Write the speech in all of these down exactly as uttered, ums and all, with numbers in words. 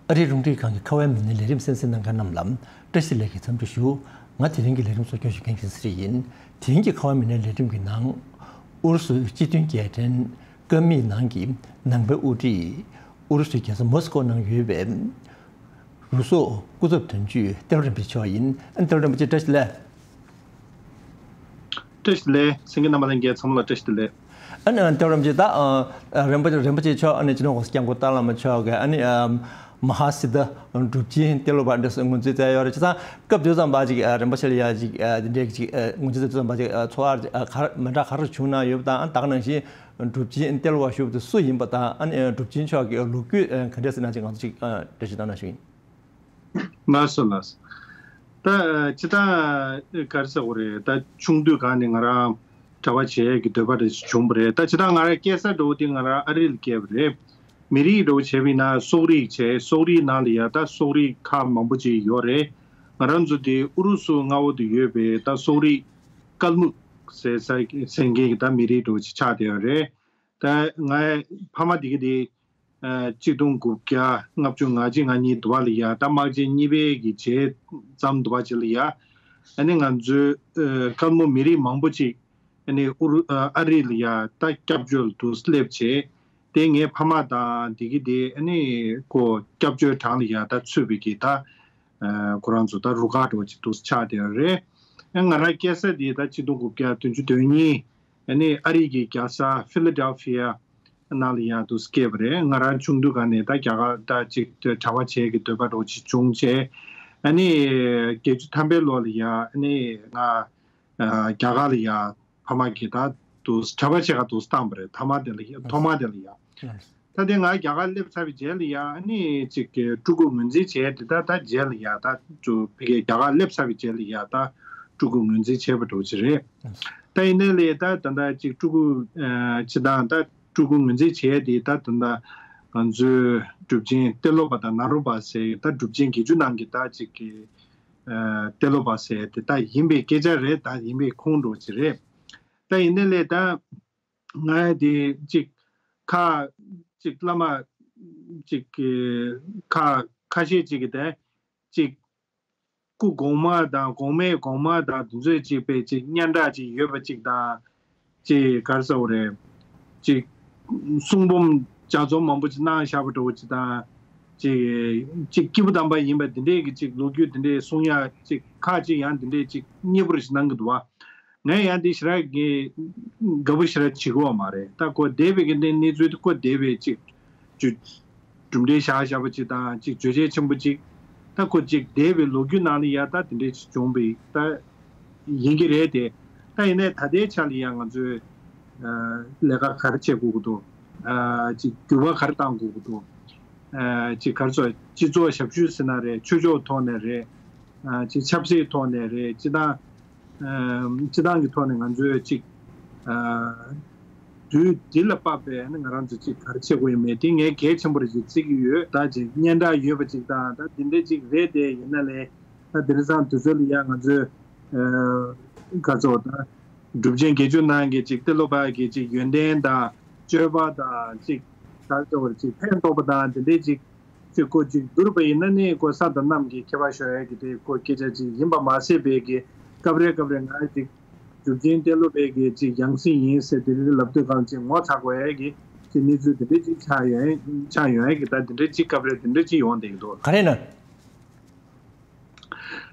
ཨ་རིའི་རླུང་འཕྲིན་ཁང་གི་ཁ་བའི་མི་སྣའི་ལས་རིམ་གསན་གཟིགས་གནང་མཁན་རྣམས་ལ་བཀྲ་ཤིས་བདེ་ལེགས་ཀྱི་འཚམས་འདྲི་ཞུ། ང་དེ་རིང་གི་ལས་རིམ་གཙོ་སྐྱོང་ཞུ་མཁན་མཁྱེན་བརྩེ་ཡིན། དེ་རིང་གི་ཁ་བའི་མི་སྣའི་ལས་རིམ་གྱི་ནང་། ཨུ་རུ་སུའི་སྤྱི་མཐུན་རྒྱལ་ཕྲན་ཀ་མིའི་ནང་གི་ནང་པའི་དབུ་ཁྲིད། ཨུ་རུ་སུའི་རྒྱལ་ས་མོ་སི་ཀོ་ནང་ཡོད་པའི་རུ་ཚོགས་སྐུ་ཚབ་དོན་གཅོད་ཏེ་རོ་རིན་པོ་ཆེ་མཆོག་ཡིན། ཨ་ནི་ཏེ་རོ་རིན་པོ་ཆེ་བཀྲ་ཤིས་བདེ་ལེགས། བཀྲ་ཤིས་བདེ་ལེགས། གསན་མཁན་རྣམ་པ་ལྷན་རྒྱས་ཚང་མ་ལ་བཀྲ་ཤིས་བདེ་ལེགས། ཨ་ནི་ཏེ་རོ་རིན་པོ་ཆེ་ད་ཨ་རིན་པོ་ཆེ་རིན་པོ་ཆེ་མཆོག་ཨ་ནི་སྤྱི་ནོར་༸གོང་ས་༸སྐྱབས་མགོན་ཏཱ་བླ་མ་མཆོག་གི་ཨ་ནི་ཨ་མ་ཧཱ་སིདྡྷི་གྲུབ་ཆེན་ཏེ་ལོ་པ་འདྲ་ངོས་འཛིན་མཛད་ཡོད་རེད། བྱས་ཙང་སྐབས་དེ་ཙམ་པ་ཅིག་ཨ་རིན་པོ་ཆེ་ལ་ཡ་ཅིག་ཨ་དེ་འདྲའི་ཅིག་ཨ་ངོས་འཛིན་མཛད་དུས་ཙམ་པ་ཅིག་ཨ་ཚོར་བ་ཨ་ག་རེ་མི་འདྲ་ག་རེ་བྱུང་གནང་ཡོད་པ་དང་། ཨ་ད་ག་ནང་བཞིན་གྲུབ་ཆེན་ཏེ་ལོ་པ་ཞུ་བ་དེ་སུ་ཡིན་པ་དང་། ཨ་ནི་གྲུབ་ཆེན་མཆོག་གི་ལོ་རྒྱུས་ག་འདྲ་ཟེར་ན་ཅིག་ང་ཚོ་ཅིག་འགྲེལ་བཤད་གནང་ན་ཞུ་ཡིན། ལགས་སོ་ལགས་སོ། ད་སྤྱིར་བཏང་ག་རེ་ཟེར་དགོས་རེད། ད་ཆུང་དུས་གང་ནས་ང་རང་གྲྭ་པ་བྱེད་ཡས་ཀྱི་འདོད་པ་རེ་བྱུང་བ་རེད། ད་སྤྱིར་བཏང་ང་རང་སྐྱེས་ས་འདྲ་བོ་དེ་ང་རང་ཨ་རི་ལ་སྐྱེས་པ་རེད། མི་རིགས་འདྲ་བོ་བྱས་པ་ཡིན་ན་སོག་རིགས་བྱས། སོག་རིགས་ནང་ལ་ཡ་ད་སོག་རིགས་ཁག་མང་པོ་ཅིག་ཡོད་རེད། ང་རང་ཚོ་དེ་ཨུ་རུ་སུ་མངའ་འོག་ཏུ་ཡོད་པའི་ད་སོག་རིགས་ཀལ་མུག་ཟེར་ས་ཟེར་མཁན་གྱི་ད་མི་རིགས་འདྲ་བོ་ཅིག་ཆགས་བསྡད་ཡོད་རེད། ད་ངའི་ཕ་མ་དེ་ག་དེ་ཨ་གཅིག་སྟོང་དགུ་བརྒྱ་ལྔ་བཅུ་ང་གཅིག་ང་གཉིས་དུ་བ་ལ་ཡ་ད་དམག་ཆེན་གཉིས་པའི་གི་རྗེས་ཙམ་དུ་བ་ཅིག་ལ་ཡ། ཨ་ནི་ང་ཚོའི་ཨ་ཀལ་མུག་མི་རིགས་མང་པོ་ཅིག་ཨ་ནི་ཨུ་རུ་ཨ་ཨ་རི་ལ་ཡ་ད་སྐྱབས་བཅོལ་དུ་སླེབས་བྱས། དེ་ངའི་ཕ་མ་དང་དེ་གི་དེ་ཨ་ནི་ཁོ་སྐྱབས་བཅོལ་གྲངས་ལ་ཡ་ད་ཚུད་པའི་གི་ད་ཨ་ཁོ་རང་ཚོ་ད་རུ་ཁག་འདྲ་བོ་ཅིག་དུ་ཆགས་བསྡད་ཡོད་རེད། ཨ་ང་རང་སྐྱེས་ས་དེ་ད་གཅིག་སྟོང་དགུ་བརྒྱ་བདུན་ཅུ་དོན་གཉིས་ཨ་ནི་ཨ་རི་གི་རྒྱལ་ས་ཕི་ལ་ཌེལ་ཕི་ཡ་ནང་ལ་ཡང་དུ་སྐྱེས་པ་རེད། ང་རང་ཆུང་དུས་ག་ནས་ད་རྒྱ་གར་ད་ཅིག་གྲྭ་པ་བྱེད་ཀྱི་འདོད་པ་འདྲ་བོ་ཅིག་བྱུང་བྱས། ཨ་ནི་བརྒྱད་ཅུ་ཐམ་པའི་ལོ་ལ་ཡ་ཨ་ནི་ང་ཨ་རྒྱ་གར་ལ་ཡ་ཕ་མ་གིས་ད་དུ་གྲྭ་པ་བྱེད་ག་དུ་བཏང་པ་རེད། ཐ་མ་དེ་ལ་ཡ་ཐོག་མ་དེ་ལ་ཡ། ད་དེ་ང་རྒྱ་གར་སླེབས་ཚར་བའི་རྗེས་ལ་ཡ་ཨ་ནི་ཅིག་གི་ཕྲུ་གུ་ངོས་འཛིན་བྱས་དེ་ད་ད་རྗེས་ལ་ཡ་ད་ཕ་གིར་རྒྱ་གར་སླེབས་ཚར་བའི་རྗེས་ལ་ཡ་ད་ཕྲུ་གུ་ངོས་འཛིན་བྱས་པ་འདྲ་བོ་ཅིག་རེད། ད་ཡིན་ནའི་ལས་ད་ད་ད་ཅིག་ཕྲུ་གུ་ཨ་སྤྱིར་བཏང་ད་ཕྲུ་གུ་ངོས་འཛིན་བྱས་དེ་ད་ད་ད་ང་ཚོའི་གྲུབ་ཆེན་ཏེ་ལོ་པ་དང་ནཱ་རོ་པ་ཟེར་ད་གྲུབ་ཆེན་བརྒྱད་ཅུ་ནང་གི་ད་ཅིག་གི་ཨ་ཏེ་ལོ་པ་ཟེར་དེ་ད་ཡིན་པའི་སྐད་ཆ་རེད། ད་ཡིན་པའི་ཁུངས་འདྲ་བོ་ཅིག་རེད། ད་ཡིན་ནའི་ལས་ད་ང་དེ་ཅིག་ཁ་ཅིག་བླ་མ་ཅིག་གི་ཁ་ཁ་ཤས་ཅིག་གི་དེ་ཅིག་སྐུ་གོང་མ་དང་གོང་མའི་གོང་མ་དང་དེ་ཚོས་ཅིག་པའི་ཅིག་སྙན་གྲགས་ཅིག་ཡོད་པ་ཅིག་དང་། ཅིག་ག་རེ་ཟེར་དགོས་རེད། ཅིག་གསུང་འབུམ་ལྗགས་རྩོམ་མང་པོ་ཅིག་གནང་བཞག་པ་འདྲ་བོ་ཅིག་དང་། ཅིག་ཅིག་སྐྱེས་བུ་དམ་པ་ཡིན་པ་འདི་འདྲའི་གི་ཅིག་ལོ་རྒྱུས་འདི་འདྲའི་གསུང་ཡག་ཅིག་ཁག་ཅིག་ཡང་འདི་འདྲའི་ཅིག་སྙན་པོ་རེ་ཞིག་གནང་གི་འདུག་བ། ངས་ཡང་འདི་ཞེ་དྲག་གི་དགའ་པོ་ཞེ་དྲག་བྱེད་ཀྱི་ཡོད་མ་རེད། ད་ཁོ་འདས་པའི་གི་གནས་གནས་ཚུལ་དེ་ཁོ་འདས་པའི་ཅིག་ཅིག་གྲུབ་འབྲས་བཞག་བཞག་པ་ཅིག་དང་ཅིག་བརྗོད་བྱ་ཆེན་པོ་ཅིག་ད་ཁོ་ཅིག་འདས་པའི་ལོ་རྒྱུས་ནང་ལ་ཡ་ད་དེ་འདྲའི་ཅིག་བྱུང་བའི་ད་ཡིན་གྱི་རེད་དེ། ད་ཡིན་ནའི་ད་ལྟའི་ཆ་ལ་ཡ་ང་ཚོས་ཨ་ལས་ཀ་ག་རེ་བྱེད་དགོས་ཀྱི་འདུག་ཨ་ཅིག་འགྱུར་བ་ག་རེ་གཏང་དགོས་ཀྱི་འདུག་ཨ་ཅིག་ག་རེ་ཟེར། སྤྱི་ཚོགས་ཞབས་ཞུ་ཟེར་ན་རེད། ཆོས་ཕྱོགས་ཐོག་ནས་རེད། ཨ་ཅིག་ཆབ་སྲིད་ཐོག་ནས་རེད། སྤྱིར་བཏང་ཨ་སྤྱིར་བཏང་གི་ཐོག་ནས་ང་ཚོས་ཅིག་ཨ་དུས་འདི་ལ་དཔག་པའི་ཨ་ནི་ང་རང་ཚོ་ཅིག་ག་རེ་བྱེད་དགོས་ཡོད་མེད་དེ་ངས་གལ་ཆེན་པོ་རེ་ཅིག་བརྩི་གི་ཡོད། ད་ཅིག་སྙན་གྲགས་ཡོད་པ་ཅིག་དང་ད་འདི་འདྲ་ཅིག་རེད་དེ། ཡིན་ན་ལས་ད་དེང་སང་དུས་ཚོད་ལ་ཡ་ང་ཚོས་ཨ་ག་ཚོད་ད་གྲུབ་ཆེན་བརྒྱད་ཅུ་ནང་གི་ཅིག་ཏེ་ལོ་པ་གི་ཅིག་ཡོན་ཏན་དང་སྤྱོད་པ་དང་ཅིག་ད་ཚོ་བར་ཅིག་ཕན་ཐོགས་པ་དང་དེ་འདྲའི་ཅིག་ཅིག་ཁོ་ཅིག་བསྡུར་བ་ཡིན་ན་ནི་ཁོ་ས་དང་གནམ་གྱི་ཁྱད་པར་ཤོར་ཡ་གི་དེ་ཁོ་སྐད་ཆ་ཅིག་ཡིན་པ་མ་ཟད་པའི་གི་སྐབས་རེ་སྐབས་རེ་ང་ཅིག་གྲུབ་ཆེན་ཏེ་ལོ་པའི་གི་ཅིག་ཡང་སྲིད་ཡིན་ཟེར་དེ་འདྲའི་ལབ་དུས་གང་ཅིག་ངོ་ཚ་དགོས་ཡ་གི་ཅིག་གནས་ཚུལ་དེ་འདྲའི་ཅིག་ཆགས་ཡོང་ཆགས་ཡོང་ཡ་གི་ད་དེ་འདྲའི་ཅིག་སྐབས་རེ་དེ་འདྲའི་ཅིག་ཡོང་བསྡད་ཀྱི་འདུག་ག་རེ་ན།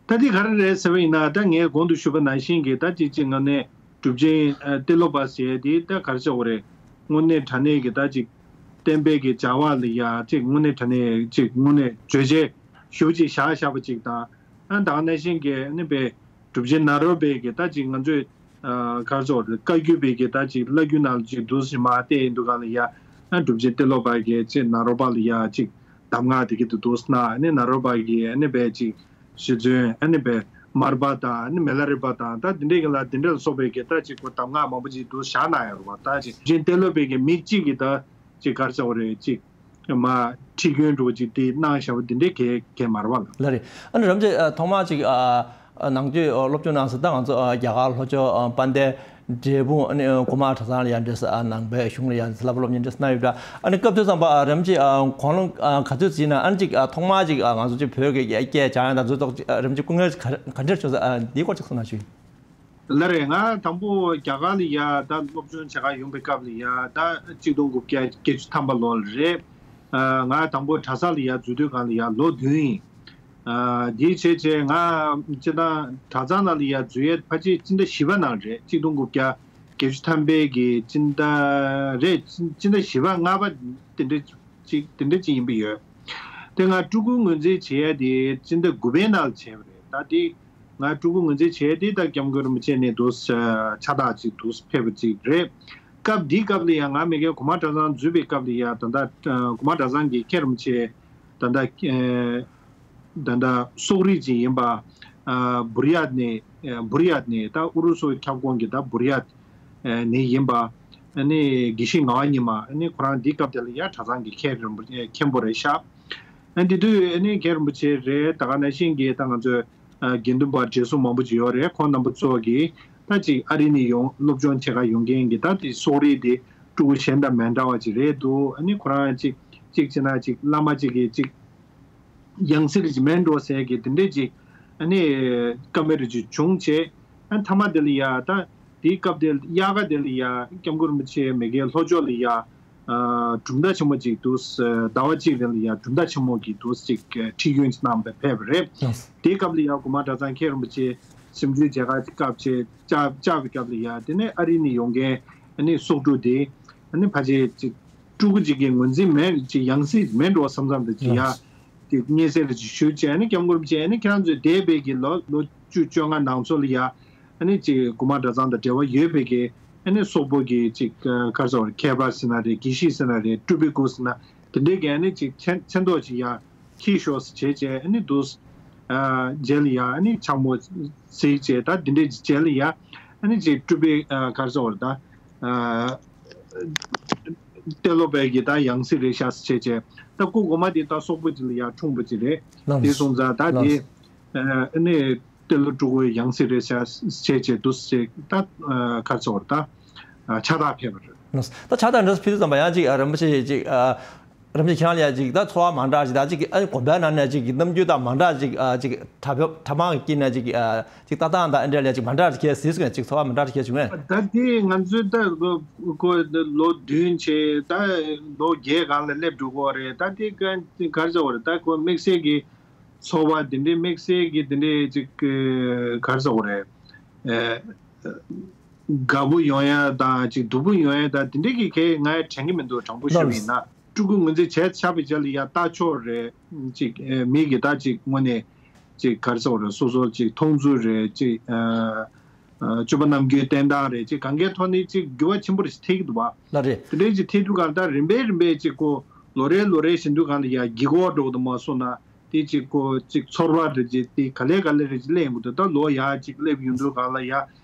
ད་འདི་ག་རེ་རེད་ཟེར་བ་ཡིན་ན། ད་ངས་གོང་དུ་ཞུས་པ་ནང་བཞིན་གྱི་ད་ཅིག་ཅིག་ངོས་ནས་གྲུབ་ཆེན་ཨ་ཏེ་ལོ་པ་ཟེར་ཡས་དེ་ད་ག་རེ་ཟེར་དགོས་རེད། དངོས་གནས་དྲང་གནས་ཀྱི་ད་ཅིག་བསྟན་པའི་གི་བྱ་བ་ལ་ཡ་ཅིག་དངོས་གནས་དྲང་གནས་ཅིག་དངོས་གནས་བརྗོད་བྱ་ཞེ་པོ་ཅིག་བཞག་བཞག་པ་ཅིག་དང་། ཨ་ད་ག་ནང་བཞིན་གྱི་ཨ་ནི་པའི་གྲུབ་ཆེན་ནཱ་རོ་པའི་གི་ད་ཅིག་ང་ཚོས་ཨ་ག་རེ་ཟེར་དགོས་རེད། བཀའ་བརྒྱུད་པའི་གི་ད་ཅིག་བླ་བརྒྱུད་ནང་ལ་ཅིག་འདུག་སེ་མར་བལྟས་ཡིན་དུས་ག་ལ་ཡ། ཨ་གྲུབ་ཆེན་ཏེ་ལོ་པ་གི་ཅིག་ནཱ་རོ་པ་ལ་ཡ་ཅིག་གདམས་ངག་དེ་གི་དུ་འདུག་སེ་གནང་། ཨ་ནི་ནཱ་རོ་པ་གི་ཨ་ནི་པའི་ཅིག་ཞེ་བཙུན་ཨ་ནི་པའི་མར་པ་དང་ཨ་ནི་མི་ལ་རས་པ་དང་ད་དེ་འདྲའི་གི་ལ་དེ་འདྲ་ལ་སོགས་པའི་གི་ད་ཅིག་ཁོ་གདམས་ངག་མང་པོ་ཅིག་འདུག་སེ་བཞག་གནང་ཡོད་རེད་བ། ད་ཅིག་གྲུབ་ཆེན་ཏེ་ལོ་པའི་གི་མི་གཅིག་གི་ད་ཅིག་ག་རེ་ཟེར་དགོས་རེད། ཅིག་མ་ཁྲིད་སྐྱོན་འདྲ་བོ་ཅིག་དེ་གནང་བཞག་པ་དེ་འདྲའི་གལ་གལ་མ་རེད་བ། ལགས་རེད། ཨ་ནི་རབ་འབྱམས་ཨ་ཐོག་མར་ཅིག་ཨ་ ནང་ཆོས་སློབ་སྦྱོང་གནང་ས་ད་ང་ཚོ་རྒྱ་གར་ལྷོ་ཕྱོགས་དཔལ་ལྡན་འབྲས་སྤུངས་ཨ་ནི་གོང་མ་གྲྭ་ཚང་ལ་ཡང་འདྲེས་ནང་པའི་གཞུང་ལ་ཡང་བསླབ་པ་སློབ་གཉེར་འདྲེས་གནང་ཡོད་འདྲ། ཨ་ནི་སྐབས་དུས་ཙམ་པ་རིན་པོ་ཆེ་དགུང་ལོ་ག་ཚོད་ཅིག་ན་ཨ་ནི་ཅིག་ཐོག་མ་ཅིག་ང་ཚོ་ཅིག་བོད་ཀྱི་སྐད་སྦྱང་ཡ་དང་འཛུལ་ཐོག་རིན་པོ་ཆེ་སྐུ་ངལ་ག་འདྲ་བྱུང་ས་འདིའི་སྐོར་ཅིག་གསུང་གནང་ཞུ། ལགས་རེད། ང་དང་པོ་རྒྱ་གར་ལ་ཡ་ད་སློབ་སྦྱོང་བྱེད་གར་ཡོང་པའི་སྐབས་ལ་ཡ་ད་གཅིག་སྟོང་དགུ་བརྒྱ་བརྒྱད་ཅུ་ཐམ་པ་ལོ་ལ་རེད། ང་དང་པོ་གྲྭ་ས་ལ་ཡ་འཛུལ་དུས་སྒང་ལ་ཡ་ལོ་བདུན་ཡིན། དེའི་བྱས་བྱས་ང་སྤྱིར་བཏང་གྲྭ་ཚང་ནང་ལ་ཡ་འཛུལ་ཡས་ཕལ་ཆེར་སྤྱི་ཟླ་བཞི་པ་ནང་རེད། གཅིག་སྟོང་དགུ་བརྒྱ་བརྒྱད་ཅུ་ཐམ་པའི་གི་སྤྱི་ཟླ་རེད། སྤྱི་ཟླ་བཞི་པ་ལྔ་པ་དེ་འདྲ་ཅིག་དེ་འདྲ་ཅིག་ཡིན་པ་ཡོད། དེ་ང་སྤྲུལ་སྐུ་ངོས་འཛིན་བྱེད་ཡས་དེ་སྤྱི་ཟླ་དགུ་པའི་ནང་ལ་བྱས་པ་རེད། ད་དེ་ང་སྤྲུལ་སྐུ་ངོས་འཛིན་བྱས་ཏེ་ད་སྐྱབས་མགོན་རིན་པོ་ཆེ་ནས་འདུག་ཕྱག་རྟགས་ཅིག་འདུག་ཕེབས་པ་ཅིག་རེད། སྐབས་འདིའི་སྐབས་ལ་ཡང་ང་མ་གིའི་གོང་མ་གྲྭ་ཚང་འཛུལ་བའི་སྐབས་ལ་ཡང་ད་ལྟ་གོང་མ་གྲྭ་ཚང་གི་མཁན་རིན་པོ་ཆེ་ད་ལྟ་ད་ལྟ་སོག་རིགས་ཅིག་ཡིན་པ། བུར་ཡ་ནས་བུར་ཡ་ནས་ད་ཨུ་རུ་སུ་ཁྱབ་ཁོངས་ཀྱི་ད་བུར་ཡ་ནས་ཡིན་པ། ཨ་ནི་དགེ་བཤེས་ངག་དབང་ཉི་མ། ཨ་ནི་ཁོ་རང་འདིའི་སྐབས་དེ་ལ་ཡང་གྲྭ་ཚང་གི་མཁན་རིན་པོ་མཁན་པོ་རེད་ཤག་ཨ་འདི་དུས་ཨ་ནི་མཁན་རིན་པོ་ཆེ་རེད། ད་ག་ནང་བཞིན་གྱི་ད་ང་ཚོའི་དགེ་འདུན་པ་བགྲེས་སོང་མང་པོ་ཅིག་ཡོད་རེད། ཁོང་རྣམ་པ་ཚོ་གིས་ད་ཅིག་ཨ་རི་ནས་ཡོང་སློབ་སྦྱོང་བྱེད་ག་ཡོང་མཁན་གྱི་ད་དེ་སོག་རིགས་དེ་སྤྲུལ་སྐུ་གཞན་དང་མི་འདྲ་བ་ཅིག་རེད་འདུག་ཨ་ནི་ཁོ་རང་ཅིག་ཅིག་བྱས་ན་ཅིག་བླ་མ་ཅིག་གིས་ཅིག་ཡང་སྲིད་ཅིག་མེད་འགྲོ་ཟེར་གྱི་དེ་འདྲས་ཅིག་ཨ་ནི་བཀའ་མོལ་རེ་ཅིག་བྱུང་བྱས། ཨ་མཐའ་མ་དེ་ལ་ཡ་ད་དེའི་སྐབས་དེ་དབྱར་ཁ་དེ་ལ་ཡ་སྐྱབས་མགོན་རིན་པོ་ཆེ་མ་གིའི་ལྷོ་ཕྱོགས་ལ་ཡ་གྲུབ་མཐའ་ཆེན་མོ་ཅིག་འདུག་ཟླ་བ་གཅིག་རིང་ལ་ཡ་གྲུབ་མཐའ་ཆེན་མོ་གི་འདུག་ཅིག་ཁྲིད་སྐྱོད་ཅིག་གནང་བ་ཕེབས་པ་རེད། དེའི་སྐབས་ལ་ཡ་གོང་མ་གྲྭ་ཚང་མཁན་རིན་པོ་ཆེ་གཟིམ་འཇུག་མཇལ་ཁ་སྐབས་ཆེ་བཅར་བཅར་བའི་སྐབས་ལ་ཡ་དེ་ནས་ཨ་རི་ནས་ཡོང་མཁན་ཨ་ནི་སོག་ཕྲུག་དེ་ཨ་ནི་ཕལ་ཆེར་ཅིག་སྤྲུལ་སྐུ་ཅིག་གི་ངོས་འཛིན་མེད་ཅིག་ཡང་སྲིད་མེད་འགྲོ་བསམ་བསམ་དེ་ཅིག་ཡ། དེ་སྙན་སེང་རེ་ཅིག་ཞུས་བྱས་ཨ་ནི་སྐྱབས་མགོན་རིན་པོ་ཆེ་ཨ་ནི་ཁྱེད་རང་ཚོའི་འདས་པའི་གི་ལོ་ལོ་བཅུ་བཅོ་ལྔ་ནང་ཚོ་ལ་ཡ་ཨ་ནི་ཅིག་གོང་མ་གྲྭ་ཚང་དང་འབྲེལ་བ་ཡོད་པའི་གི་ཨ་ནི་སོག་པོ་གི་ཅིག་ག་རེ་ཟེར་བ་རེད། མཁས་པ་ཟེར་ན་རེད། དགེ་བཤེས་ཟེར་ན་རེད། སྤྲུལ་པའི་སྐུ་ཟེར་ན་དེ་འདྲའི་གི་ཨ་ནི་ཅིག་མཚན་མཚན་ཐོག་ཅིག་ཡ་འཁྱེར་ཤོག་ཟེར་བྱས་བྱས་ཨ་ནི་འདུག་ཨ་རྗེས་ལ་ཡ་ཨ་ནི་ཕྱག་མོ་གཟིགས་བྱས་ད་དེ་འདྲའི་རྗེས་ལ་ཡ་ཨ་ནི་ཅིག་སྤྲུལ་པའི་ཨ་ག་རེ་ཟེར་བ་རེད། ད་ཨ་ཏེ་ལོ་པའི་གི་ད་ཡང་སྲིད་རེད་ཤག་ཟེར་བྱས་བྱས་ད་སྐུ་གོང་མ་དེ་ད་སོག་པོ་ཅིག་ལ་ཡ་འཁྲུངས་པ་ཅིག་རེད། ལགས་དེ་སོང་ཙང་ད་དེ་ལགས་ཨ་ནི་ཏེ་ལོ་སྤྲུལ་སྐུའི་ཡང་སྲིད་རེད་ཤག་ཟེར་བྱས་བྱས་འདུག་ཟེར་ད་ཨ་ག་རེ་ཟེར་བ་རེད། ད་ཨ་ཕྱག་རྟགས་ཕེབས་པ་རེད། ལགས་ད་ཕྱག་རྟགས་འདྲ་ཕུལ་དུས་ཙམ་པ་ཡང་ཅིག་ཨ་རིན་པོ་ཆེ་ཅིག་ཨ། རིན་པོ་ཆེ་ཁྱེད་རང་ལ་ཡ་ཅིག་ད་ཚོར་བ་མ་འདྲ་ཅིག་ད་ཅིག་ཨ་དགོན་པའི་ནང་ནས་ཅིག་རྣམ་འགྱུར་དང་མ་འདྲ་ཅིག་ཨ་ཅིག་གྲྭ་ཕབ་གྲྭ་མང་གི་དཀྱིལ་ནས་ཅིག་ཨ་ཅིག་ལྟ་སྟངས་དང་ཨ་འདྲ་ལ་ཅིག་མ་འདྲ་ཅིག་གལ་སྲིད་སོང་ཅིག་ཚོར་བ་མ་འདྲ་ཅིག་གལ་བྱུང་ངས། ད་དེ་ང་ཚོའི་ད་ཁོ་ལོ་བདུན་བྱས་ད་ལོ་བརྒྱད་སྒང་ལ་སླེབས་འགྲོ་གི་རེད། ད་དེ་ག་ག་རེ་ཟེར་བ་རེད། ད་ཁོ་དམིགས་བསལ་གྱི་ཚོར་བ་དེ་འདྲའི་དམིགས་བསལ་གྱི་དེ་འདྲའི་ཅིག་ག་རེ་ཟེར་བ་རེད། དགའ་པོ་ཡོང་ཡ་དང་ཅིག་སྡུག་པོ་ཡོང་ཡ་དང་དེ་འདྲའི་གི་གལ་ང་དྲན་གི་མི་འདུག་དྲང་པོ་ཞུ་བ་ཡིན་ན། སྤྲུལ་སྐུ་ངོས་འཛིན་བྱས་ཆགས་པའི་རྗེས་ལ་ཡ་ལྟ་ཕྱོགས་རེད། ཅིག་མི་གི་ད་ཅིག་དངོས་གནས་ཅིག་ག་རེ་ཟེར་བ་རེད། སོ་སོ་ཅིག་མཐོང་ཚུལ་རེད། ཅིག་སྤྱོད་པ་ནམ་རྒྱུན་བསྟེན་སྟངས་རེད། ཅིག་གང་གའི་ཐོག་ནས་ཅིག་འགྱུར་བ་ཆེན་པོ་རེ་ཞིག་ཐེབས་ཀྱི་འདུག་བ། ལགས་རེད། དེ་འདྲའི་ཅིག་ཐེབས་དུས་གང་ལྟར་རིམ་པས་རིམ་པས་ཅིག་ཁོ་ལོ་རེ་ལོ་རེ་བཞིན་དུ་གང་ལ་ཡ་འགྱུར་བ་འགྲོ་གི་འདུག་མ་སོང་ན། དེ་གཅིག་ཁོ་གཅིག་ཚོར་བ་རེ་གཅིག་དེ་ག་ལེ་ག་ལེ་རེ་གཅིག་སླེབས་ཡོང་གི་འདུག་ད་ལོ་ཡ་གཅིག་སླེབས་ཡོང་དུས་གང་ལ་ཡ་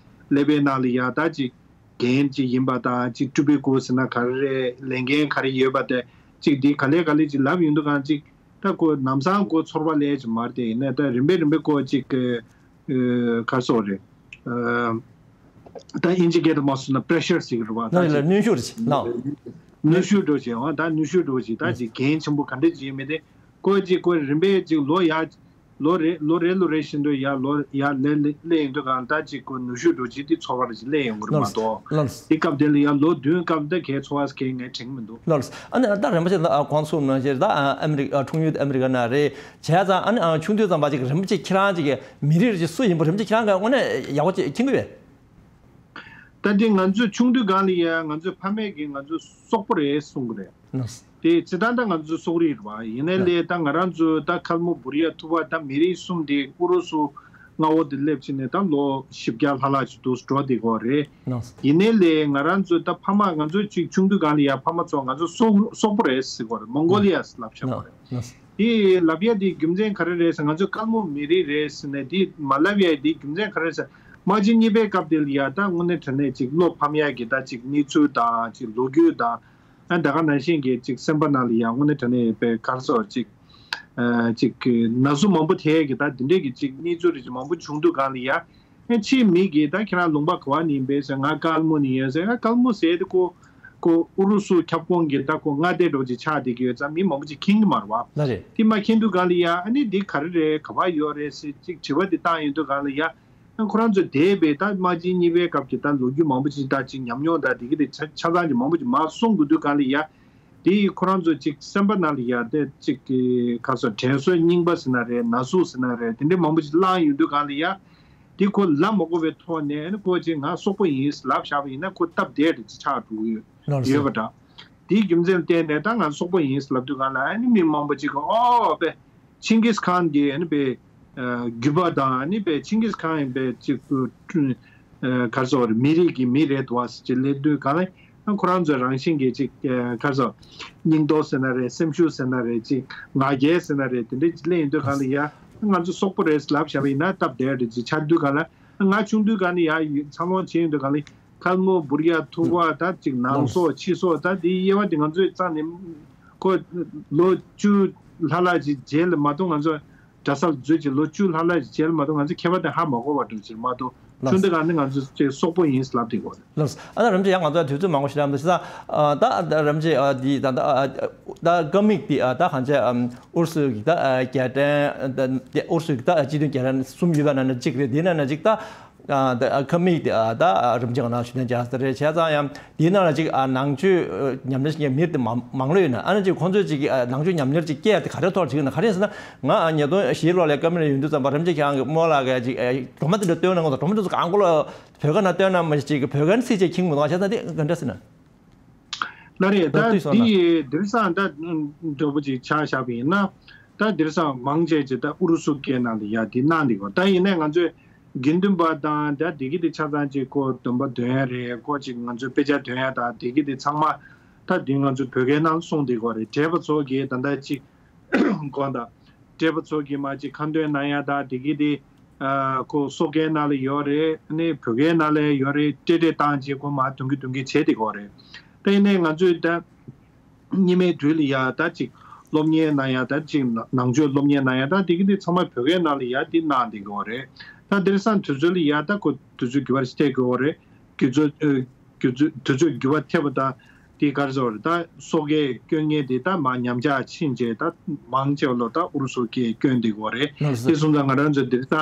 སླེབས་པའི་ནང་ལ་ཡ་ད་གཅིག་རྒན་གཅིག་ཡིན་པ་དང་གཅིག་སྤྲུལ་པའི་སྐུ་ཟེར་ན་ག་རེ་རེད། ལས་འགན་ག་རེ་ཡོད་པ་དེ་གཅིག་དེ་ག་ལེ་ག་ལེ་གཅིག་ལབ་ཡོང་དུས་གང་གཅིག་ད་ཁོ་ལམ་སང་ཁོ་ཚོར་བ་སླེབས་ཀྱི་མ་རེད། དེ་ཡིན་ན་ད་རིམ་པས་རིམ་པས་ཁོ་གཅིག་ག་རེ་ཟེར་རེད། ད་ཨིན་ཇི་སྐད་དུ་མ་སོང་ན་པེ་རེ་ཤར་ཟེར་གྱི་རེད་བ། ད་ལགས་ལགས་གཅིག་གནོན་ཤུགས་རེད་ཅིག་ལགས། གནོན་ཤུགས་འགྲོ་བྱས་འོ་ད་གནོན་ཤུགས་འགྲོ་བྱས་ད་ཅིག་འགན་ཆེན་པོ་ག་འདྲ་ཅིག་ཡོད་མེད་དེ་ཁོ་ཅིག་ཁོ་རིམ་པས་ཅིག་ལོ་ཡ་ལོ་རེ་ལོ་རེ་ལོ་རེ་བཞིན་དུ་ཡ་ལོ་ཡ་ལེ་ལེ་ལེ་ཡིན་དུས་གང་ད་ཅིག་ཁོ་ནུས་ཤུགས་འགྲོ་བྱས་དེ་ཚོར་བ་རེ་ཅིག་སླེབས་ཡོང་གི་རེད་མ་གཏོགས། ལགས་དེ་སྐབས་དེ་ལ་ཡ་ལོ་བདུན་སྐབས་ད་གའི་ཚོར་བ་གའི་ངས་དྲན་གི་མི་འདུག་ལགས་ལགས། ཨ་ནི་ད་རིན་པོ་ཆེ་ད་གོང་གསུངས་ནང་བཞིན་ད་ཨ་མི་རི་ཀ་འཁྲུངས་ཡུལ་ཨ་མི་རི་ཀ་ནང་རེད། བྱས་ཙང་ཨ་ནི་ཆུང་དུས་ཙམ་པ་ཅིག་རིན་པོ་ཆེ་ཁྱེད་རང་ཅིག་མི་རིགས་རེ་ཅིག་སུ་ཡིན་པ་རིན་པོ་ཆེ་ཁྱེད་རང་ག་དངོས་གནས་ཡག་པོ་ཅིག་མཁྱེན་གི་ཡོད། ད་དེ་ང་ཚོས་ཆུང་དུས་སྒང་ལ་ཡ་ང་ཚོའི་ཕ་མས་ཀྱིས་ང་ཚོ་སོག་པོ་རེད་གསུང་གི་རེད། དེ་སྤྱིར་བཏང་ད་ང་ཚོ་སོག་རིགས་རེད་བ། ཡིན་ནའི་ལས་ད་ང་རང་ཚོ་ད་ཁལ་མོ་བུར་ཡ་ཐུ་བ་ད་མི་རིགས་གསུམ་དེ་ཨུ་རུ་སུ་མངའ་འོག་དེ་སླེབས་ཕྱིན་ནས་ད་ལོ་བཞི་བརྒྱ་ལྷག་ལྷག་ཅིག་འདུག་འགྲོ་བསྡད་ཀྱི་ཡོད་རེད། ཡིན་ནའི་ལས་ང་རང་ཚོ་ད་ཕ་མ་ང་ཚོ་ཅིག་ཆུང་དུས་སྒང་ལ་ཡ་ཕ་མ་ཚོ་ང་ཚོ་སོག་སོག་པོ་རེད་ཟེར་གྱི་ཡོད་རེད། མོང་གོ་ལི་ཡ་ཟེར་ལབ་བཞག་གི་ཡོད་རེད། དེ་ལབ་ཡ་དེ་རྒྱུ་མཚན་ག་རེ་རེད་ཟེར། ང་ཚོ་དཀར་མོ་མི་རིགས་རེད་ཟེར་ནས་དེ་མ་ལབ་ཡ་དེ་རྒྱུ་མཚན་ག་རེ་རེད་ཟེར། དམག་ཆེན་གཉིས་པའི་སྐབས་དེ་ལ་ཡ་ད་དངོས་གནས་དྲང་གནས་ཅིག་བློ་ཕམ་ཡ་གི་ད་ཅིག་གནས་ཚུལ་དང་ཅིག་ལོ་རྒྱུས་དང་ཨ་ད་ག་ནང་བཞིན་གྱི་ཅིག་སེམས་པ་ནང་ལ་ཡ་དངོས་གནས་དྲང་གནས་པའི་ག་རེ་ཟེར་ཅིག་ ཨ་ཅིག་གི་ན་ཟུག་མང་པོ་ཐེབས་ཀྱི་ད་འདི་འདྲས་ཀྱི་ཅིག་གནས་ཚུལ་རེ་ཅིག་མང་པོ་བྱུང་དུས་སྒང་ལ་ཡ། ཨ་ཕྱིའི་མི་གིས་ད་ཁྱེད་རང་ལུང་པ་ག་བ་ནས་ཡིན་པས་ཟེར། ང་ཀལ་མུ་ནས་ཡིན་ཟེར། ང་ཀལ་མུ་ཟེར་དུས་ཁོ་ཁོ་ཨུ་རུ་སུ་ཁྱབ་ཁོངས་ཀྱི་ད་ཁོ་མངའ་སྡེ་འདྲ་བོ་ཅིག་ཆགས་བསྡད་ཀྱི་ཡོད་ཙང་མི་མང་པོ་ཅིག་མཁྱེན་གྱི་མ་རེད་བ། ལགས་རེད། དེ་མ་མཁྱེན་དུས་སྒང་ལ་ཡ། ཨ་ནི་འདི་ག་རེ་རེད། ག་བ་ཡོད་རེད་ཟེར་ཅིག་དྲི་བ་འདི་བཏང་ཡོང་དུས་སྒང་ལ་ཡ། ཨ་ཁོ་རང་ཚོ་འདས་པའི་ད་དམག་ཆེན་གཉིས་པའི་སྐབས་ཀྱི་ད་ལོ་རྒྱུས་མང་པོ་ཅིག་ད་ཅིག་ཉམས་མྱོང་ད་འདི་གི་དེ་ཆ་ཆ་ཚང་ཅིག་མང་པོ་ཅིག་མར་གསུང་དགོས་དུས་སྒང་ལ་ཡ། དེ་ཡིས་ཁོ་རང་ཚོ་ཅིག་སེམས་པ་ནང་ལ་ཡ་དེ་ཅིག་གི་ག་ཟེར་དྲན་གསོའི་རྙིང་པ་ཟེར་ན་རེད། ན་ཟུག་ཟེར་ན་རེད། དེ་འདྲའི་མང་པོ་ཅིག་བསླངས་ཡོང་དུས་སྒང་ལ་ཡ། དེ་ཁོ་ལབ་མ་དགོས་པའི་ཐོག་ནས་ཨ་ནི་ཁོ་ཅིག་ང་སོག་པོ་ཡིན་ལབ་བཞག་པ་ཡིན་ན་ཁོ་སྟབས་བདེ་རེད་ཅིག་ཆགས་འགྲོ་གི་ཡོད་ལགས་སོ། ཡོད་པ་འདྲ། དེའི་རྒྱུ་མཚན་བརྟེན་ནས་ད་ང་སོག་པོ་ཡིན་ལབ་དུས་སྒང་ལ་ཨ་ནི་མི་མང་པོ་ཅིག་གིས་ཨོ་པེ། ཆིང་གིས་ཁཱན་གྱི་ཨ་ནི་པེ། ཨ་རྒྱུད་པ་དང་ཨ་ནི་པེ་ཆིང་གིས་ཁཱན་ཡིན་པའི་ཅིག་ཨ་ག་རེ་ཟེར་དགོས་རེད། མི་རིགས་ཀྱི་མི་རེད་འདུག་བ་ཟེར་ཅིག་སླེབས་དུས་སྒང་ལ་ཁོ་རང་ཚོའི་རང་བཞིན་གྱི་ཅིག་ཨ་ག་རེ་ཟེར། སྙིང་སྟོབས་ཟེར་ན་རེད། སེམས་ཤུགས་ཟེར་ན་རེད། ཅིག་ང་རྒྱལ་ཟེར་ན་རེད། དེ་འདྲའི་ཅིག་སླེབས་ཡོང་དུས་སྒང་ལ་ཡ། ང་ཚོ་སོག་པོ་རེད་ལབ་བཞག་པ་ཡིན་ན་སྟབས་བདེ་རེད་ཅིག་ཆགས་དུས་སྒང་ལ། ང་ཆུང་དུས་སྒང་ལ་ཡ་འཚར་ལོངས་བྱས་ཡོང་དུས་སྒང་ལ། ཁལ་མོ་འབུར་ཡ་ཐུག་པ་ད་ཅིག་ནང་སོ་ཕྱི་སོ་ད་དེའི་དབྱེ་བ་དེ་ང་ཚོས་རྩ་ནས་ཁོ་ལོ་བཅུ་ལྷག་ལྷག་ཅིག་རྗེས་ལ་མ་གཏོགས། ང་ཚོ་གྲྭ་སར་འཛུལ་ཅིག་ལོ་བཅུ་ལྷག་ལྷག་ཅིག་རྗེས་ལ་མ་གཏོགས་ང་ཚོ་ཁྱད་པར་དེ་ཧ་མ་གོ་བ་འགྲོ་ཅིག་མ་གཏོགས། ལགས། ཆུང་དུས་སྒང་ནས་ང་ཚོ་ཅིག་སོག་པོ་ཡིན་ལབ་བསྡད་ཡོད་རེད། ལགས། ཨ་ད་རིན་པོ་ཆེ་ཡང་ང་ཚོ་དུས་ཚོད་མང་པོ་ཞིག་རག་མི་འདུག་བྱས་ཙང་། ཨ་ད་ད་རིན་པོ་ཆེ་ཨ་འདི་ད་ད་ཨ་ད་ཀ་མིག་འདི་ཨ་ད་གང་བྱས། ཨམ་ཨུ་རུ་སུ་གི་ད་ཨ་རྒྱལ་ཕྲན་ད་ཨུ་རུ་སུ་གི་ད་སྤྱི་མཐུན་རྒྱལ་ཕྲན་གསུམ་ཡོད་པ་ནང་ནས་གཅིག་རེད། འདི་ནང་ནས་གཅིག་ད། ཨ་ད་ཨ་ཁ་མིག་དེ་ཨ་ད་ཨ་རིམ་གྱིས་ང་རང་ཞུ་དོན་རྒྱག་ས་རེད། བྱས་ཙང་ཡང་དེའི་ནང་ལ་ཅིག་ཨ་ནང་ཆོས་ཨ་ཉམས་ལེན་བྱེད་མཁན་མི་དེ་མང་མང་ལོས་ཡོད་ན། ཨ་ནི་ཅིག་ཁོང་ཚོས་ཅིག་ཨ་ནང་ཆོས་ཉམས་ལེན་ཅིག་སྐྱེལ་ཡ་དེ་ག་རེ་ཐོག་ཅིག་ཡིན་ན། ག་རེ་ཡིན་ཟེར་ན། ང་ཨ་ཉིས་སྟོང་བཞི་ལོ་ལ་ཀ་མེ་ར་ཡོང་དུས་ཙམ་པ་རིན་པོ་ཆེ་ཁྱེད་རང་གི་རྨོ་ལགས་ཀྱིས་ཅིག་ཨ་སྒྲོལ་མ་དེ་འདྲ་སྟོན་ན། ང་ཚོ་སྒྲོལ་མ་དེ་ཚོ་གང་གོ་ལ་བོད་སྐད་ནང་སྟོན་ན་མ་གཞི་ཅིག་བོད་སྐད་ནང་ཚིག་གཅིག་མཁྱེན་གྱི་མི་འདུག་ང་བྱས་ཙང་དེ་ག་འདྲ་ཟེར་ན། ལགས་རེད། ད་ད་དུས་སོང་ན། འདི་དེང་སང་ད་འདྲ་པོ་ཅིག་ཆ་བཞག་པ་ཡིན་ན། ད་དེང་སང་མང་ཆེ་ཅིག་ད་ཨུ་རུ་སུ་སྐད་ནང་ལ་ཡ་དེ་གནང་འདུག་གོ། ད་ཡིན་ནའི་ང་ཚོའི་དགེ་འདུན་པ་དང་ད་དེ་གི་དེ་ཆ་ཚང་ཅིག་ཁོ་སྡོམ་པ་འདོན་ཡ་རེད། ཁོ་ཅིག་ང་ཚོའི་དཔེ་ཆ་འདོན་ཡ་དང་དེ་གི་དེ་ཚང་མ་ད་དེ་ང་ཚོའི་བོད་སྐད་ནང་གསུངས་འདུག་གོ་རེད། བགྲེས་པ་ཚོ་གིས་ད་ལྟ་ཅིག་དགོངས་དག་བགྲེས་པ་ཚོ་གིས་མར་ཅིག་ཁ་འདོན་གནང་ཡ་དང་དེ་གི་དེ། ཨ་ཁོ་སོག་སྐད་ནང་ལ་ཡོད་རེད། ཨ་ནི་བོད་སྐད་ནང་ལ་ཡོད་རེད། ཏྲེ་ཏྲེ་བཏང་བྱས་ཁོ་མར་དུང་གི་དུང་གི་བྱས་བསྡད་ཡོད་རེད། ད་ཡིན་ནའི་ང་ཚོས་ད་སྔོན་མའི་དུས་ལ་ཡ་ད་ཅིག་སློབ་གཉེར་གནང་ཡ་ད་ཅིག་ནང་ཆོས་སློབ་གཉེར་གནང་ཡ་ད་དེ་གི་དེ་ཚང་མ་བོད་སྐད་ནང་ལ་ཡ་དེ་གནང་བསྡད་ཡོད་རེད། ད་དེང་སང་དུས་ཚོད་ལ་ཡ་ད་ཁོ་དུས་ཚོད་འགྱུར་བ་ཞིག་ཐེབས་ཡོད་རེད། དུས་ཚོད་ཨ་དུས་ཚོད་དུས་ཚོད་འགྱུར་བ་ཐེབས་པ་དང་། དེ་ག་རེ་ཟེར་བ་རེད། ད་སོག་སྐད་སྐྱོན་མཁན་དེ་ད་མར་ཉམས་ཆག་ཕྱིན་བྱས་ད་མང་ཆེ་བ་ལོ་ད་ཨུ་རུ་སུ་སྐད་སྐྱོན་བསྡད་ཡོད་རེད། ལགས་སོ། དེ་སོང་ཙང་ང་རང་ཚོ་འདིར་ད་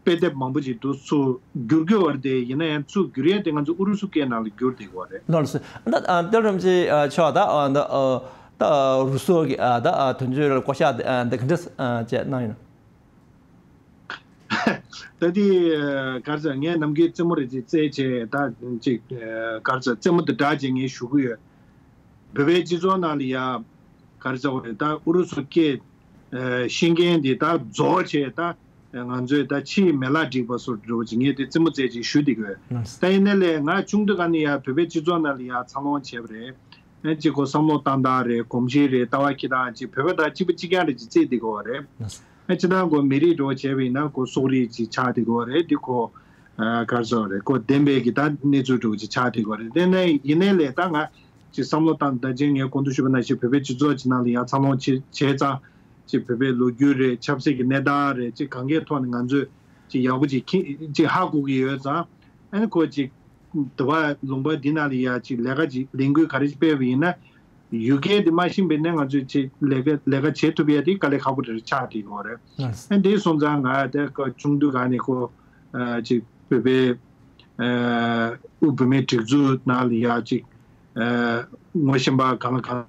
དཔེ་དེབ་མང་པོ་ཅིག་འདུག་ཚུར་བསྒྱུར་དགོས་པ་རེད། དེ་ཡིན་ན་ཡང་ཚུར་བསྒྱུར་ཡས་དེ་ང་ཚོ་ཨུ་རུ་སུ་སྐད་ནང་ལ་བསྒྱུར་བསྡད་ཡོད་རེད། ལགས་སོ། ད་ཨ་ཏེ་རིན་པོ་ཆེ་ཨ་མཆོག་ད་ཨ་ད་ཨ་ད་ཨ་རུ་སུ་གི་ཨ་ད་ཨ་དོན་གཅོད་ལ་བསྐོ་བཞག་ཨ་ད་ག་འདྲ་ཨ་བྱས་གནང་ཡོད་ན། ད་དེ་ག་རེ་ཟེར། ངས་ནམ་རྒྱུན་རྩེད་མོ་རེ་ཅིག་རྩེད་བྱས་ད་ཅིག་ག་རེ་ཟེར། རྩེད་མོ་དེ་འདྲ་ཅིག་ངས་ཞུ་གི་ཡོད། བོད་པའི་སྤྱི་ཚོགས་ནང་ལ་ཡ་ག་རེ་ཟེར་བ་རེད། ད་ཨུ་རུ་སུ་སྐད་ཤེས་མཁན་དེ་ད་རྫོགས་བྱས་ད་ང་ཚོས་ད་ཕྱིའི་མེ་ལག་བསྒྲིགས་པ་བཟོ་འདྲ་བོ་ཅིག་ངས་དེ་རྩེད་མོ་རྩེད་ཅིག་ཞུ་བསྡད་ཀྱི་ཡོད། ད་ཡིན་ནའི་ལས་ང་ཆུང་དུས་ག་ནས་ཡ་བོད་པའི་སྤྱི་ཚོགས་ནང་ལ་ཡ་འཚར་ལོངས་བྱས་པ་རེད། ཨ་ཅིག་ཁོ་བསམ་བློ་བཏང་སྟངས་རེད། གོམས་གཤིས་རེད། ལྟ་བ་འཁྱེར་སྟངས་ཅིག་བོད་པ་དང་གཅིག་པ་གཅིག་རྐྱང་རེད་ཅིག་རྩེད་བསྡད་ཀྱི་ཡོད་རེད། ཨ་སྤྱིར་བཏང་ཁོ་མི་རིགས་འདྲ་བོ་བྱས་པ་ཡིན་ན་ཁོ་སོག་རིགས་ཅིག་ཆགས་བསྡད་ཀྱི་ཡོད་རེད། འདི་ཁོ་ཨ་ག་རེ་ཟེར་བ་རེད། ཁོ་བདེན་པའི་གི་ད་གནས་ཚུལ་འདྲ་བོ་ཅིག་ཆགས་བསྡད་ཀྱི་ཡོད་རེད། དེ་ནས་ཡིན་ནའི་ལས་ད་ང་ཅིག་བསམ་བློ་བཏང་། ད་ཅིག་ངས་གོང་དུ་ཞུས་པ་ནང་བཞིན་བོད་པའི་སྤྱི་ཚོགས་ཅིག་ནང་ལ་ཡ་འཚར་ལོངས་བྱས་བྱས་ཙང་ཅིག་བོད་པའི་ལོ་རྒྱུས་རེད། ཆབ་སྲིད་ཀྱི་གནས་སྟངས་རེད། ཅིག་གང་གའི་ཐོག་ནས་ང་ཚོས་ཅིག་ཡག་པོ་ཅིག་མཁྱེན་ཅིག་ཧ་གོ་གི་ཡོད་ཙང་། ཨ་ནི་ཁོ་ཅིག་དུ་བ་ལུང་པ་འདི་ནང་ལ་ཡ་ཅིག་ལས་ཀ་ཅིག་ལས་འགུལ་ག་རེ་ཅིག་སྤེལ་བ་ཡིན་ན། ཡུལ་སྐད་དེ་མ་ཤེས་པ་ཡིན་ན་ང་ཚོས་ཅིག་ལས་ཀ་ལས་ཀ་བྱེད་ཐུབ་ཡ་དེ་དཀའ་ལས་ཁག་པོ་རེ་ཆགས་བསྡད་ཡོད་རེད། ལགས་སོ། ཨ་འདི་སོང་ཙང་ང་དེ་ཁོ་ཆུང་དུས་ག་ནས་ཁོ་ཨ་ཅིག་བོད་པའི་ཨ་དབུས་བུད་མེད་སྒྲིག་འཛུགས་ནང་ལ་ཡ་ཅིག་ཨ་ངོ་ཤེས་པ་གང་ལ་གང་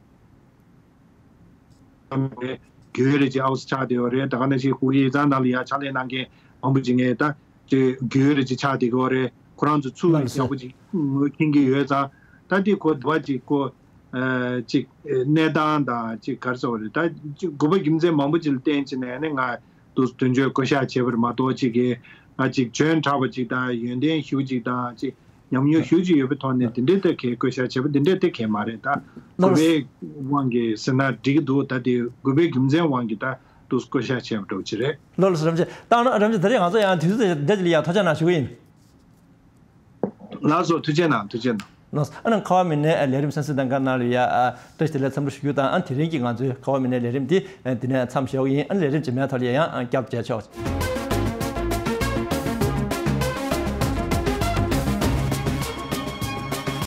རེད། རྒྱུས་ཡོད་རེ་ཅིག་ཨའུ་ཙི་ཆགས་བསྡད་ཡོད་རེད། ད་ག་ནང་བཞིན་སྐུ་སྒེར་ཡིག་ཚང་ནང་ལ་ཡ་ཕྱག་ལས་གནང་མཁན་མང་པོ་ཅིག་ངས་ད་ཅིག་རྒྱུས་ཡོད་རེ་ཅིག་ཆགས་བསྡད་ཡོད་རེད། ཁོ་རང་ཚོ་ཚུར་ལགས་སོ། ཡག་པོ་ཅིག་ངོས་མཁྱེན་གྱི་ཡོད་ཙང་། ད་དེ་ཁོ་དུ་བ་ཅིག་ཁོ་ཨ་ཅིག་གནས་སྟངས་དང་ཅིག་ག་རེ་ཟེར་བ་རེད། ད་ཅིག་དགོས་པ་རྒྱུ་མཚན་མང་པོ་ཅིག་ལ་བརྟེན་བྱས་ནས་ནི་ང་དུ་དོན་གཅོད་བསྐོ་བཞག་བྱས་པ་རེད་མ་གཏོགས། ཅིག་གིས་ང་ཅིག་འཇོན་དྲགས་པ་ཅིག་དང་ཡོན་ཏན་ཞེ་པོ་ཅིག་དང་ཅིག་ཉམས་མྱོང་ཞེ་པོ་ཅིག་ཡོད་པའི་ཐོག་ནས་དེ་འདྲའི་ཐད་ཀའི་བསྐོ་བཞག་བྱས་པ་དེ་འདྲའི་ཐད་ཀའི་མ་རེད། ད་ལགས། དགོས་པའི་དབང་གིས་ཟེར་ན་འགྲིག་གི་འདུག་ད་དེ་དགོས་པའི་རྒྱུ་མཚན་དབང་གིས་ད་དུ་བསྐོ་བཞག་བྱས་པ་འདྲ་བོ་ཅིག་རེད། ལགས་ལགས་སོ། རིན་པོ་ཆེ། ད་ནི་རིན་པོ་ཆེ་ད་རེས་ང་ཚོ་ཡང་དུས་ཚོད་འདི་འདྲ་ཅིག་ལ་ཡང་ཐུགས་རྗེ་གནང་ཞུ་གི་ཡིན། ལགས་སོ། ཐུགས་རྗེ་གནང་། ཐུགས་རྗེ་གནང་། ལགས། ཨ་ནི་ཁ་བ་མི་སྣའི་ལས་རིམ་གསན་གཟིགས་གནང་མཁན་རྣམས་ལ་ཡ་བཀྲ་ཤིས་བདེ་ལེགས་འཚམས་འདྲི་ཞུ་རྒྱུ་དང་། ཨ་ནི་དེ་རིང་གི་ང་ཚོའི་ཁ་བ་མི་སྣའི་ལས་རིམ་འདི་འདི་ནས་མཚམས་བཞག་གི་ཡིན། ཨ་ནི་ལས་རིམ་རྗེས་མའི་ཐོག་ལ་ཡང་བསྐྱར་མཇལ་ཆོག།